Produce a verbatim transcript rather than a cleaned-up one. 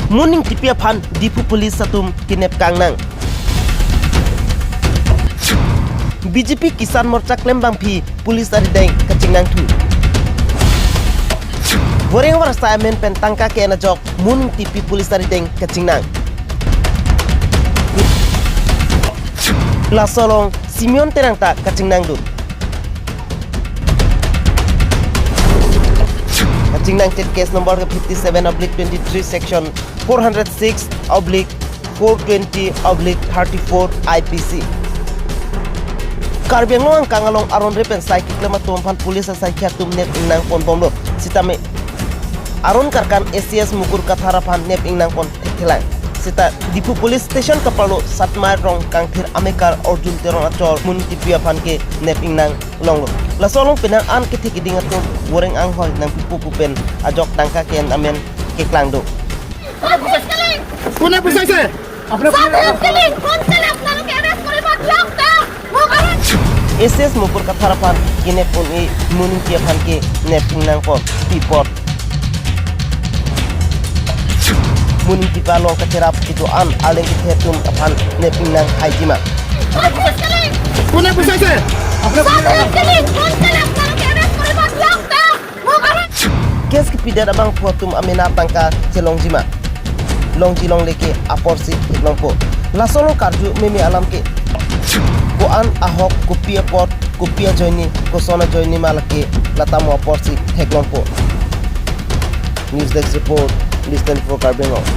Mon Engtipi aphan Diphu police atum kenep kangnang. B J P Kisan Morcha klembangpi police arideng kachingnangthu. Boreng Varsai amen pen tangka ke-en ajok Mon Engtipi police arideng kachingnang. Laso along Simeon Terang ta kachingnangdun. Kachingnangchet case number fifty-seven oblique twenty-three, section four hundred six oblique four twenty oblique thirty-four I P C. Karbi Anglong angkang along aron re pen sai keklem atum aphan police asaikhi atum nep ingnang ponbomlo. Sitame aron karkan A C S Mukur Kathar aphan nep ingnang pon thekthelang. Sita Diphu police station kaparlo Satmai Rong Kangthir amekar Arjun Teron achor Mon Engtipi aphan ke nep ingnang longlo. Laso along penang an kethe keding atum boreng anghoi nangpipo pu pen ajok tangka ke-en amen keklangdo. কোনে পইচাইছে? কোনে পইচাইছে? আপোনালোকে এৰেষ্ট কৰিব দিয়ক তেওঁক। মোক আৰু A C S Mukur Kathar aphan kenep un-e Mon Engti aphan ke nep ingnang pon pi apot. Mon Engtipi along kacherap kedo-an arleng kethe atum aphan nep ingnang haijima. কোনে পইচাইছে? আপোনালোকে এৰেষ্ট কৰিব দিয়ক তেওঁক। Case kepidet abang phu atum amena tangka chelongjima. Longji longle ke aporsi theklongpo. Laso along karju meme alam ke ko-an ahok, kopi apot, kopi ajoine, koson ajoine ma lake latamo aporsi theklongpo. News Desk Report, News twenty-four Karbi Anglong.